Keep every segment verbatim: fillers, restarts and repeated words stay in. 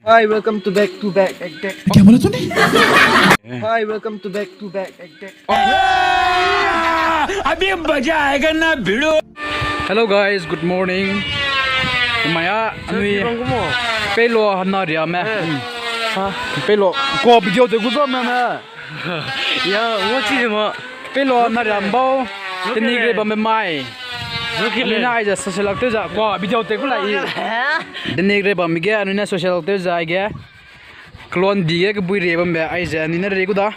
Hi, welcome to back to back act act. क्या बोला तूने? Hi, welcome to back to back act act. अभी मजा आएगा ना भिड़ो। Hello guys, good morning. Maya, anui. Pelo hana ria me. Hmm. Ha, pelo. Ko video te guza me me. Ya, wo chi mo. Pelo na riam bau. Tenik re bam mai. Anui na aize social actor za. Kwa video te ku lai. Tenik re bam ge anui na social actor za ge. Klon di ge kebui re bam be aize anui na re ku da.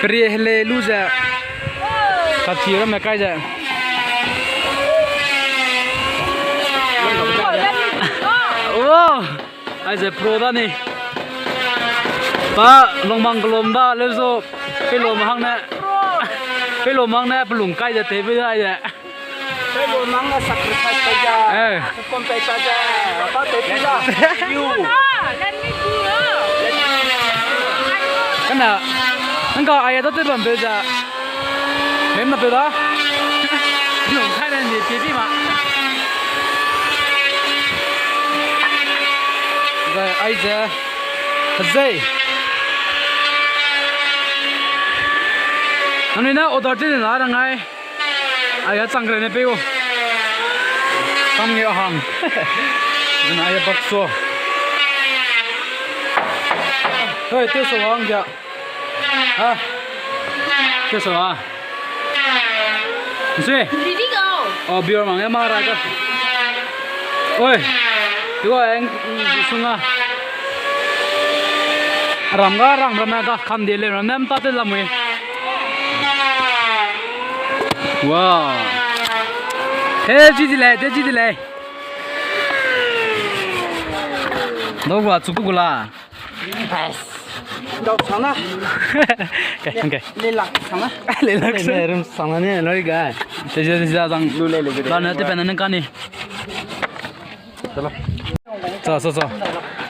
Pere hele lu ze. Ka chi ra me kai ze. Oh. Aize pro da ni. Pa longmang kelom da leu zo. Pelo mahang ne. Pelo mahang ne pelung kai ze tebe da aize. Pelo mahang ne sacrifice kai ja. Eh. Kom pe pa ja. Pa te pi da. You. Let me do. Kana. Nang ka ai da te bam pe ja. Mem na pe da. Lung kai ne ni pe pi ma. Zai aize. Zai. Anui na order te na rangai. Ai ya chang re ne pe o. Kam nge hang. Zena ya bakso. Hoi, te so hang ja. Ha? Ke so a? Sui? Ready go. Oh, bior mang ya ma ra ka. Oi. Tigo eng sunga. Ram ga ram ram ga kam de le ram nem ta te lamui. Wow. Te ji di le, te ji di le. Dau gua chu ku la. Dau sana. Okay, okay. Le lak sana. Le lak sana. Rum sana ne loi ga. Te ja, te ja dang. Lu le le. Ba na te pe na nang ka ni. Chalo. Sa, sa, sa.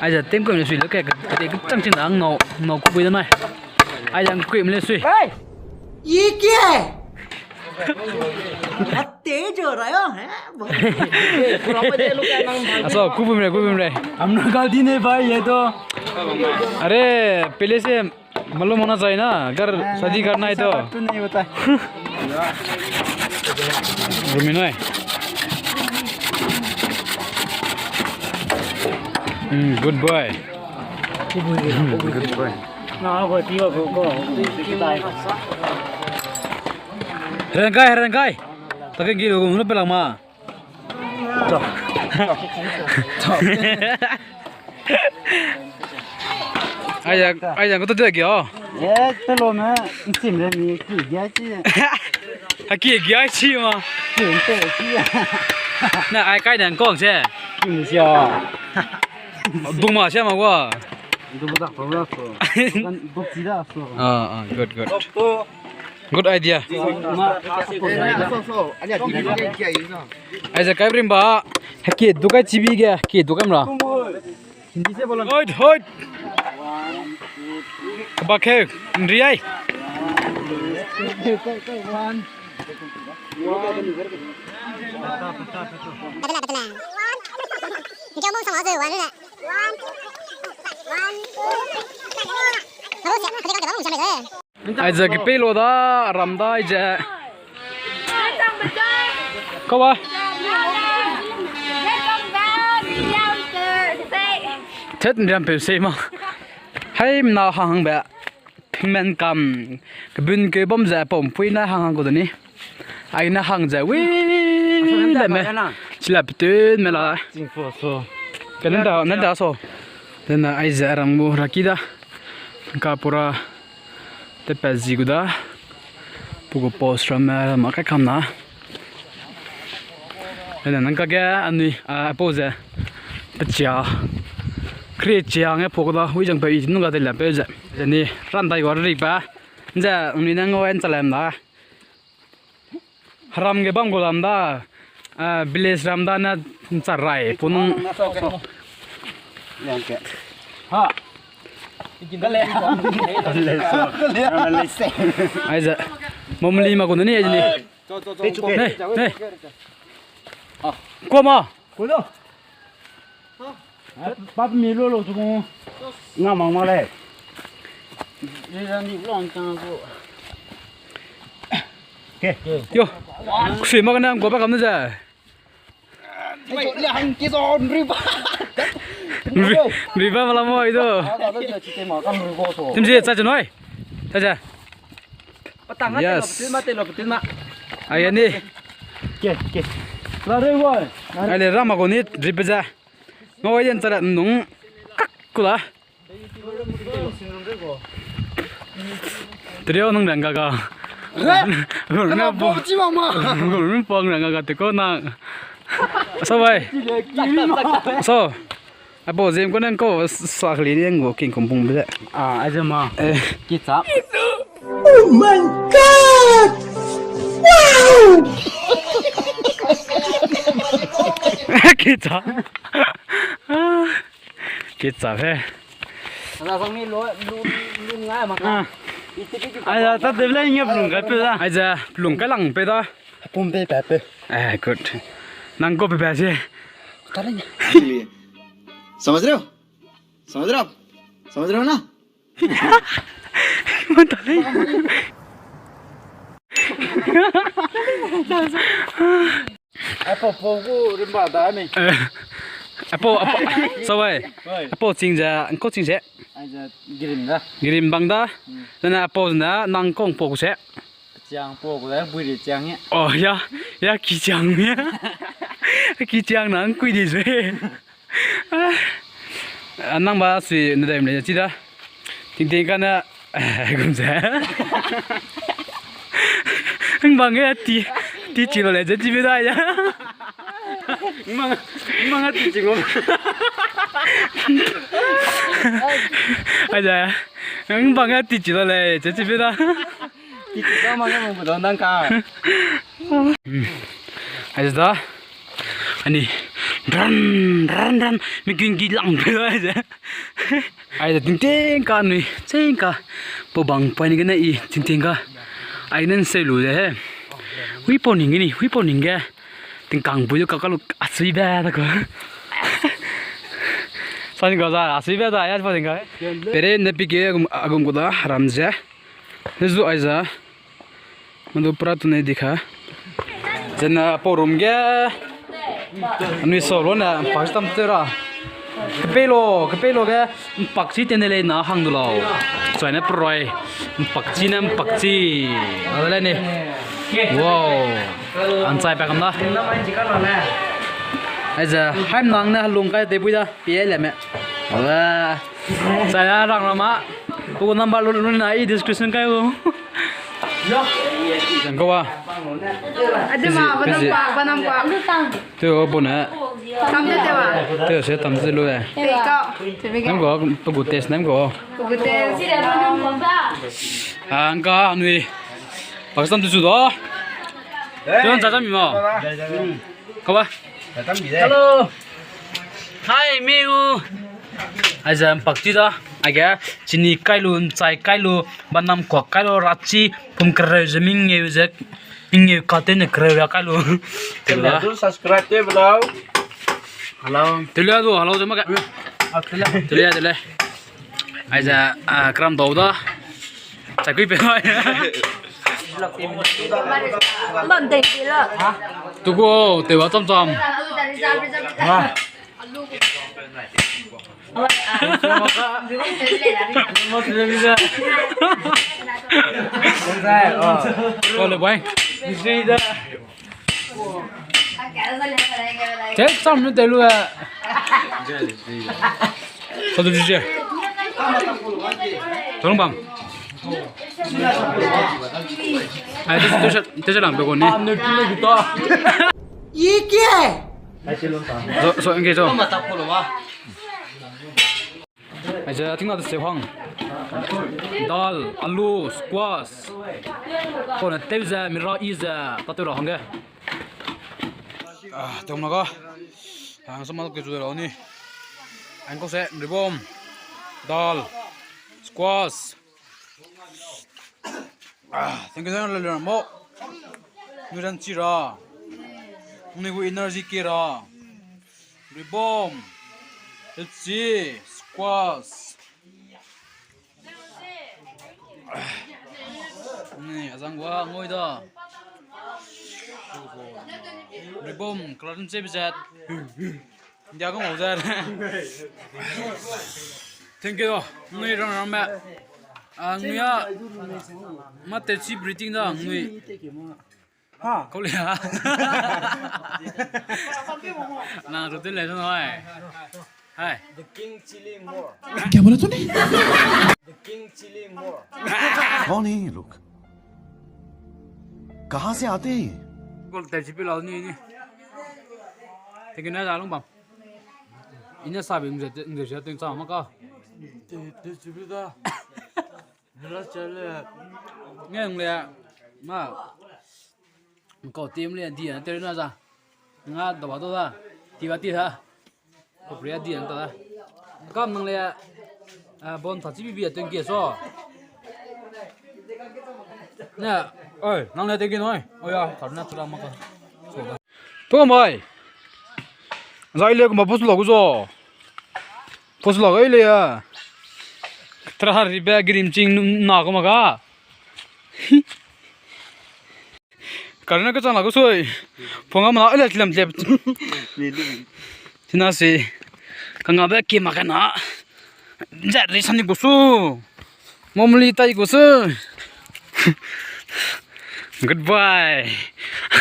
Aize tem ko ne sui lo ke, ke, ke chang chin dang no, no ku bui da nai. Aize ang kui mle sui. Hey! Ye kya hai? Atte jo raha hai? Aso, kubum re, kubum re. Hamna galti nahi bhai, ye to. Are, pehle se malum hona chahiye na, agar shadi karna hai to. Aisa baat to nahi hota hai. Ruminoi. Hmm, good boy. Good boy. Rengkai, rengkai. Take gilo gum lo pelang ma. Aiya, aiya, ko to de gyo. Eh, te lo me, nsim re mi ki gya chi. Ha ki gya chi ma. Ki te chi. Na ai kai dan kong se. Ki ni sia. Duma sia ma wa. Duma da ko ra so. Kan bok chi da so. Ah, ah, good, good. Good idea. Aize kai brim ba, heki dukai chibi ge, heki dukai mra. Hoit, hoit. Kaba keu, nri ai. Aize kepei lo da, ram da aize. Kawa. Tet nriam peu sei ma. Hai mna hang hang be. Pingmen kam. Kebun ke bam ze pom pui na hang hang ko dani. Ai na hang ze wi le me. Chila petun me la. Kenen da, nen da so. Dena aize ram gu raki da. Ka pura. Te pa zi gu da. Pu gu post ram, eh, ma kai kam na. Ene nang kage anui, ah, pau ze. Pe chia. Kri chia nge pau gu da. Hui jang pe i nung ga de le pe ze. Ze ni ran dai wa ri pa. Ze anui nang wen chalem da. Ram ge bam gu lam da, ah, village ram da na ncha rai pu nung. Ha. Aize. Momli ma gu ni, aize ni. Hey, hey. Kwa ma. Kwa. Pap mi lo lo chu kung. Nga mang ma lei. Ke. Yo. Kusui ma kane ngkau ba kam ne ze. Nri, nri ba ma la mo i do. Tim zie, cha chu noi. Cha cha. Yes. Ai ani. Ke, ke. La re wa. Ai le rama ko ni drip be za. Ngau ai den cha la nung. Kak ku la. Trio nung rang ga ga. Gurme po chi ma ma. Gurme po rang ga ga te ko na. So bai. So. Apo zem ko nang ko sa kali ni ngo king kum pung be. Ah, aje ma. Eh. Ki cha. Oh my God! Wow! Ki cha. Ki cha he. Ala sang ni lo, lo, lo ngai ma ka. Ah. Ai da, ta de le nge plung kai pe da. Ai za, plung kai lang pe da. Pum pe pe pe. Eh, good. Nang ko pe pe se. Ta le nge. समझ रहे हो? समझ रहे हो आप? समझ रहे हो ना? Apo, po gu rimba da mi. Eh, apo, apo, so wai. Wai. Apo ching ze, ngkau ching ze. Ai ze, girim da. Girim bang da. Hmm. Zene apo zene, nang kong po gu se. Chiang po gu le, bui ri chiang ye. Oh, ya, ya, ki chiang ye. Ki chiang nang kui di zui. Ah, nang ba sui ne dai mle chi da. Ting ting ka na, eh, gum ze. Ngbang ge ti, ti chi lo le ze chi be da ya. Ngbang, ngbang ti chi ngom. Ai da, ngbang ge ti chi lo le ze chi be da. Ki ki ka ma nge mong gu dau nang ka. Ai da. Ani. Ran, ran, ran. Mi gun gi lang pe ai ze. Ai da ting ting ka nui. Ting ka. Po bang pai ni gene i ting ting ka. Ai nen se lu ze he. Hui po ning ni, hui po ning ge. Ting kang bui ka ka lu a sui be da ko. Sa ni ko za a sui be da ya po ting ka. Pere ne pi ge agum, agum gu da ram ze. Zu ai za. Madu pra tu ne dikha. Zena po rum ge. Anui so lo na pak tam te ra. Kepe lo, kepe lo ge pak chi te ne le na hang du lau. Chai ne proi. Pak chi ne pak chi. A le ni. Wow. An chai pa kam da. Ai za, haim nang ne lung kai te bui da. Pie le me. Wa. Sa ya rang rama. Ku number lu lu na i description kai u. Jang ko wa. Ade ma, banam pa, banam pa. Te o bo na. Tam de te wa. Te se tam de lu e. Te ka. Nam ko, pe gu test nam ko. Pe gu test. Angka anui. Pakistan tu su do. Te on sa sa mi mo. Kau ba? Hello. Hi, meu. Aize mpakchi da. Aige chini kai lu, nchai kai lu, banam kuak kai lu, rachi, pum kereu ze mingeu ze, mingeu kate ne kereu ya kai lu. Hello, subscribe te belau. Hello. Tele du, hello ze ma ka. Tele, tele. Aize, ah, kram dau da. Chakui pe mai. Tuku, tewa cham cham. Kau le bai. Tek sam ne te lu a. Satu jije. Tolong bang. Ai, te, te, te lang pe ko ni. Ike. So, so, engage so. Aize, tingna de se hang. Dal, alu, squash. Kone teu ze, mira i ze, ta teu ra hangge. Ah, teu ma ga. Hang sama ke zu ra ni. Ang ko se, ribom. Dal, squash. Ah, thank you, thank you, mo. Nuran chira. Ni gu energy kira. Ribom. Let's see, squash. Ni, azang gua ngoi da. Ribom, kalan che bizat. India ko ngau zat. Thank you. Ngui rang rang me. Ah, ngui a. Ma te chi breathing da ngui. Ha. Kau le ha. Na tu te le tu noi. Hai. The king chili more. क्या बोला तूने? The king chili more. कौन है ये लोग? कहाँ से आते हैं ये? Kau te chi pe lau ni ni. Te kena da long bam. Ina sabi ngze ngze sia teng cha ma ka. Te te chi pe da. Nge nang le, ma, kau team le di na te na za. Nga da ba da. Ti ba ti ha. Ko pria di na ta. Kam nang le, ah, bon ta chi bi bi teng ke so. Ne, oi, nang le teng ke noi. Oi ya, ta na tu la ma ka. Pum bai. Zai le kuma pusu lagu zo. Pusu lagu le ya. Tra ribe girim ching na kuma ga. Karena kechang lagu sui. Phone ga mana le tilam tilam. Tina si. Kanga be ke ma kana. Jari sani gusu. Momli tai gusu. Goodbye.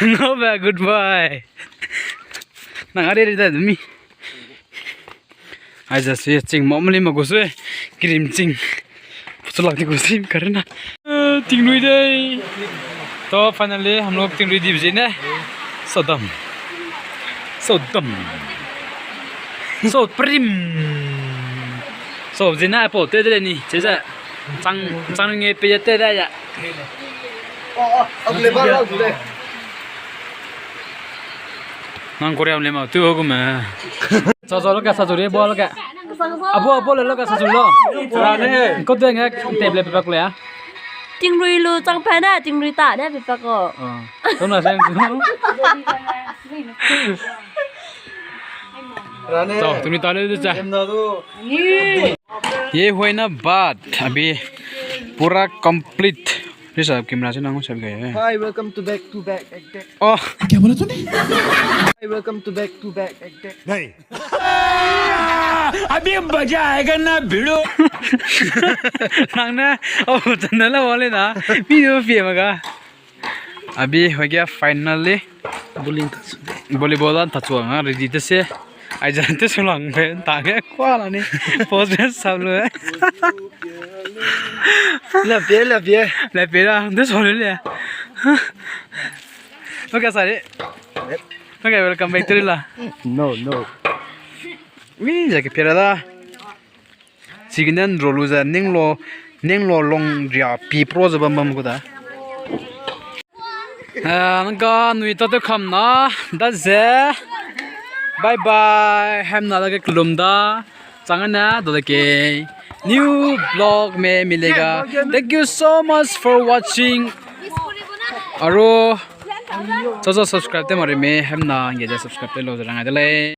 Ngo be goodbye. Nang are ri da mi. Ai za si ching momli ma gusu. Kirim ching. Pusulak ti gusu karena. Tingrui dei. To finally हम लोग Tingrui di bzine. Sodom. Sodom. So prim. So zina po te de ni. Che za. Chang chang nge pe te da ya. Oh, oh, अगले बार लाओ तुझे। Nang Korea le ma tu ho gume. Sa sa lo ka sa tu re bo lo ka. Abo abo le lo ka sa tu lo. Ko de nge table pe pa ko le ya. Tingrui lu chang pa na, tingrui ta na pe pa ko. Ah. To na sang. Rane. To, tingrui ta le de cha. Em na du. Ye hoina baad abhi pura complete. Ni sa camera se nang sab gaye. Hi, welcome to back to back, back, back. Oh. क्या बोला तूने? Hi, welcome to back to back, back, back. नहीं। अभी मजा आएगा ना भिड़ू। Nang ne, oh, channel wale na. Video pie maga. Abhi ho gaya finally. Bowling ta chu de. Volleyball ta chu nga ready te se. Ai jan te su lang be ta ge kwa la ni. Post be sab lu. La pie, la pie. La pie la, de so le le. Lo ka sa re. Okay, welcome back to la. No, no. Mi ja ke pie la da. Siginen rolu ze ninglo, ninglo long ria pi pro ze bam bam gu da. Ah, nang ka nui ta te kham na, da ze. Bye bye, hem na da ke kelum da. Chang na, do da ke. New vlog mein milega. Thank you so much for watching. Aro, so so subscribe te mari me, hem na nge ze subscribe te lo ze rang ai de lei.